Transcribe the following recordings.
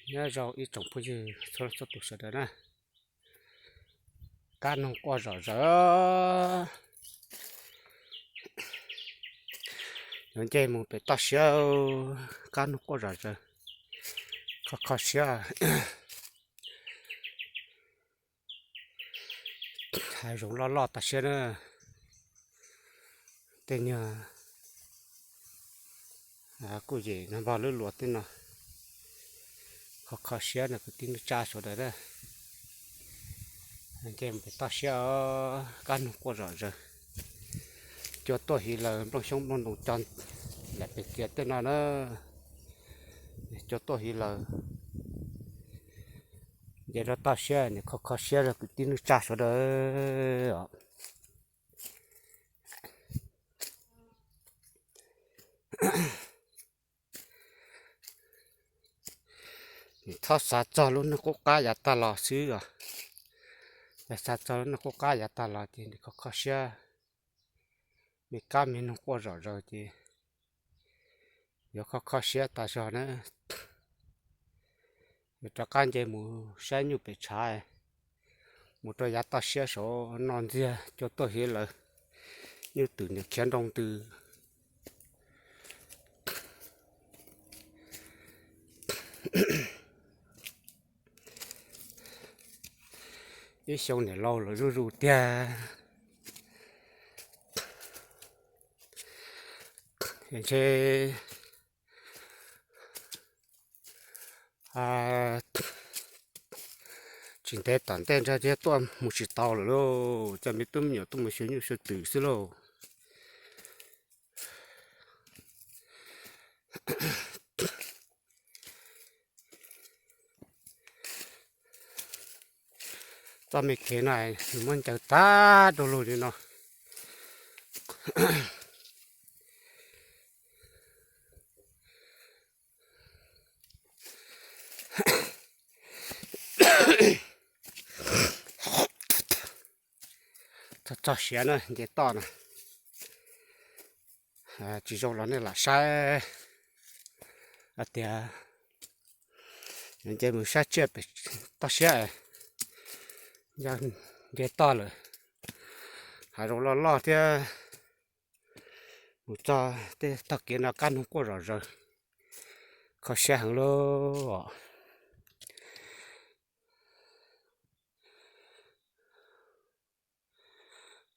Nyob zoo ib tsoom phooj ywg txhua leej txhua tus sawv daws na. Kab noog quaj zom zaws. Yuav nce mus pem toj siab, kab noog quaj zom zaws, kho kho siab. Hav zoov loj loj tag siab na. Tej nyuag kuj yem npog lub luas tej no. Kho kho siab no kwv tij neej tsa sawv daws na. Nce mus pem toj siab, kab noog quaj zom zaws. Cua tuaj hiv lawm, nplooj xyoob nplooj ntoos co lam pem kiag tej no na. Cua tuaj hiv lawm. Nce rau toj siab, kho kho siab rau kwv tij neej tsa sawv daws os. Nim txhob xav txog lub neej qub qab yav tag los xwb os. Yog xav txog lub neej qub qab yav tag los ces nim kho kho siab. Me kab me noog quaj zom zaws ces yuav kho kho siab tas zog na. Yuav rov qab nce mus saib nyuj pem tshav, mus rau yav toj siab saud noj ntxiag, cua tuaj hiv lawm, nyuj twm niam khiav nroo ntws. Ib xyoo niam laus los zuj zus tiag. Ntshe tsis ntev tom ntej ntshe thiaj tuaj mus tsis tau lawm lauj, coj me tub me nyuam tuaj mus xyuas nyuj xyuas twm xwb lauj. Txoj me kev no nws muab ncaws tag rau lug li no. Txog siav na, nce toj na. Tsis zoo los nej lam saib hais tias nce mus sab tsiaj pem toj siab, yog nce toj lawm, hav zoov loj loj thiab. Mus txog tej tog kev no kab noog quaj zom zaws, kho siab heev lauj.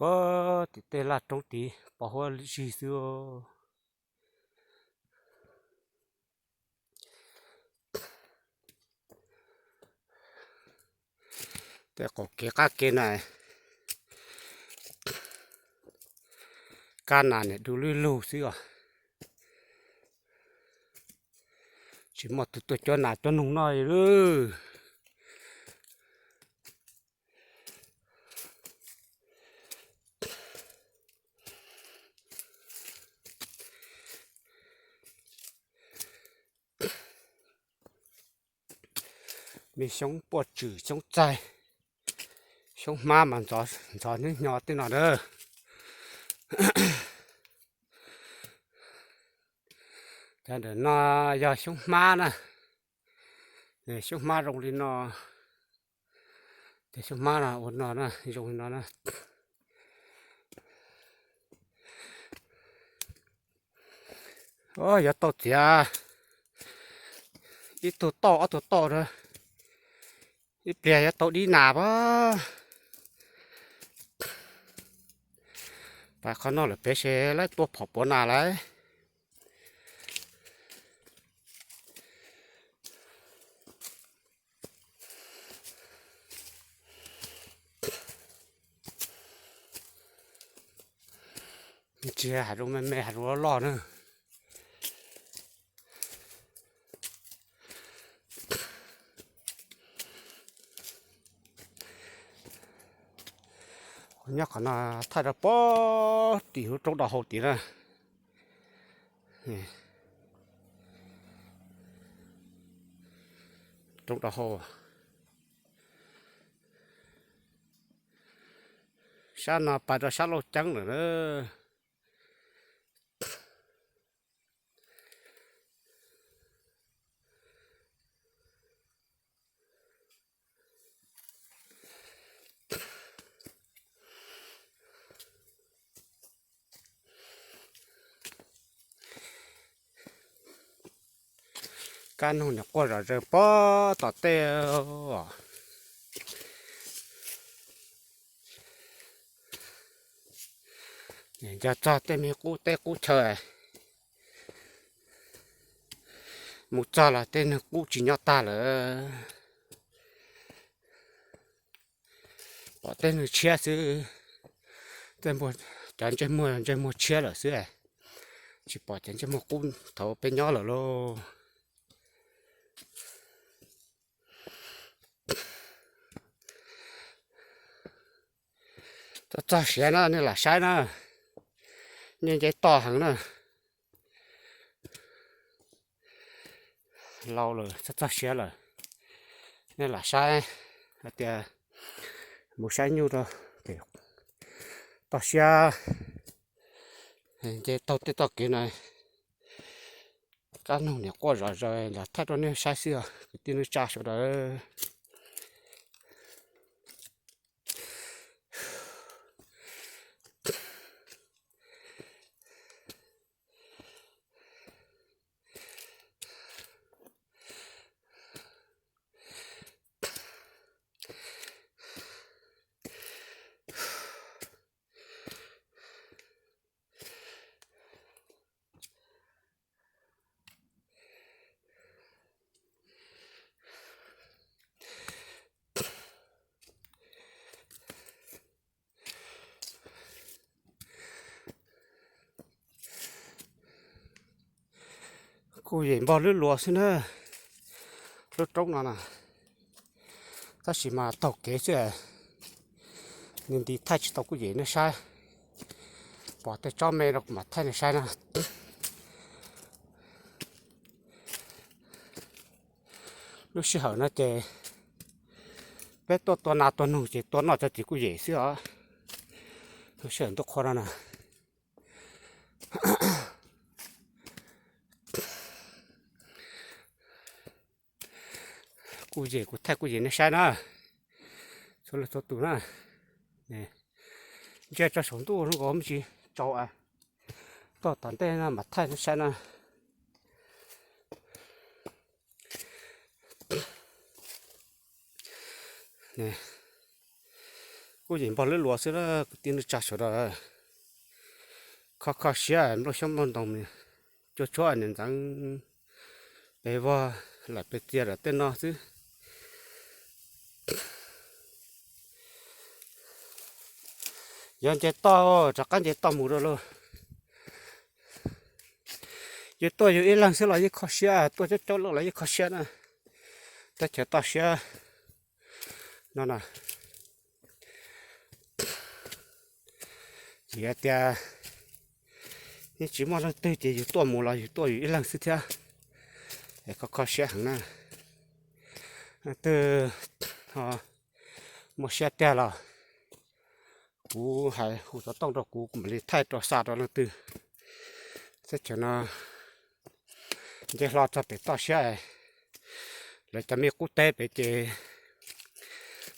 Puag tim tej laj roob tid pos huab zig xwb. Tej qaum kev qab kev na, kab nas niam du lug lug xwb os. Tsis muaj tus tuaj cuab nas cuab noog noj li. Me xyoob puaj tswm xyoob txaig, xyoob hmab mas ntxov hnub hnyo tej no na. Cov ntawm no yog xyoob hmab na. Xyoob hmab zoo li no. Ces xyoob hmab no ua no na, zoo li no na. Yuav tau txiav ib tug tauj ob tug tauj na, ib pliag yuav tau dib nas pab. Pas qhov no lawm pem ces lawv tua phom puav nas lawm. Tsis hav zoov me me, hav zoov loj loj na. Nyob qhov no thaij rau puag tim lub roob dau hau tim na. Roob dau hau. Sab no pais rau sab Lauj Ceeb lawm na. Kab noog niam quaj zom zaws pog tom tej. Nco txog tej me qub teb qub chaw, mus txog los tej neeg qub tsis nyob tag lawm. Pom tej neeg tshiab xwb, tej cov ntsej muag ntsej muag tshiab lawm xwb, tsis pom cov ntsej muag qub thaum peb nyob lawm lauj. Txog txog siav na nej lam saib na, nyiaj nce toj heev na. Laus lawm txog txog siav lawm, nej lam saib hais tias mus saib nyuj rau pem toj siab, nce taug tej toj kev na. Kab noog niam quaj zom zaws los thaij rau nej saib xwb os kwv tij neej tsa sawv daws. Kuj yem npog lub luas xwb na, lub roob no na, tab sis mas taug kev xwb, nws nti thaij tsis tau kuj yem nej saib, pom tej tsob me no kuv mam thaij nej saib na. Lub sij hawm no ces peb tuaj tua nas tua noog ces tua noj cov txiv kuj yem xwb os. Lub sij hawm ntuj qhua no na, kuj yem kuv thaij kuj yem nej saib na, txhua leej txhua tus na. Ntsia tso saum ntuj zoo nkaus me ntsis tsaus, tuaj tom ntej no mam thaij nej saib na. Kuj yem npog lub luas xwb kwv tij neej tsa sawv daws. Kho kho siab nplooj xyoob nplooj ntoos, cua tshuab niam ntxeev pes vog lawm pes txias lawm tej no xwb. Yog nce toj, rov qab nce toj mus rau lauj. Yus tuaj yus ib leeg xwb los yeej kho siab, tuaj coob coob leej los yeej kho siab na. Teb chaws toj siab no na. Tsis hais tias yeej tsis muaj leej twg ces yus tuaj mus los yus tuaj yus ib leeg xwb thiab, es kho kho siab heev na. Leej twg ho muaj siab tiag los kuv hais hu xov tooj rau kuv, kuv mam li thaij rau xa rau leej twg. Teb chaws no nce hlo txog pem toj siab, lawv cov me qub teb pem ces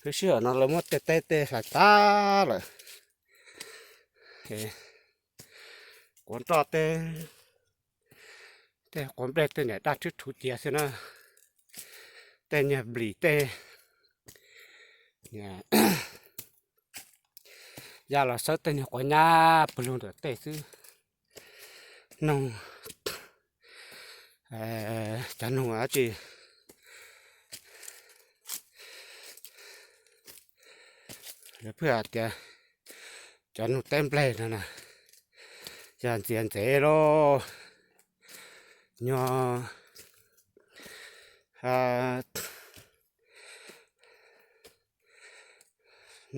lub sij hawm no lawv muab tej teb tej hlais tag lawm. Quav nroj tej, tej quav nplej tej niag daj rhwb rhuv cia xwb na. Tej niag nplis tej, ya los xawb tej niag quav nyab pw lug ntawm tej xwb. Noog, cov noog dab tsi, lawv pheej hais tias cov noog teb nplej no na, yog ntxias ntxev lauj, nyuag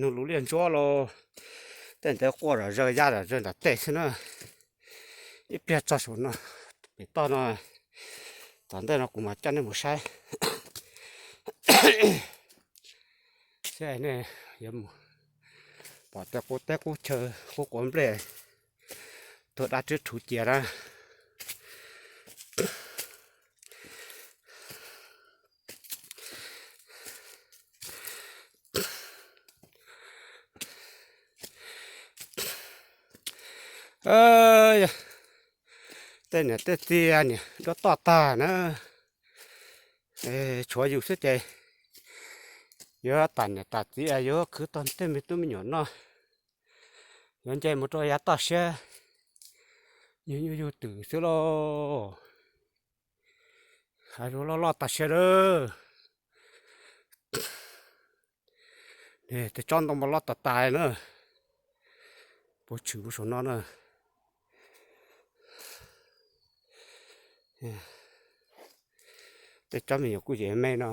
noog lus liaj ntsuab lauj, tej ntawd quaj zom zaws ya zom zaws ntawm tej xwb na. Ib pliag txog saum no, pem toj no, tom ntej no kuv mam coj nej mus saib. Saib nej yuav mus pom tej qub teb qub chaw qub quav nplej tuag daj rhwb rhuv cia na. Tej niam tej txiv niam duab toj tag na, Tshuav yus xwb ces yuav tas niam tas txiv, yuav khwv tau tej me tub me nyuam noj, yuav nce mus rau yav toj siab, yug nyuj yug twm xwb lauj. Hav zoov loj loj tas siab lawm. Tej tsob ntoo mas loj tas tas na. Puas tshwm puag saum no na. Tej tsob me nyuam kuj yem me no.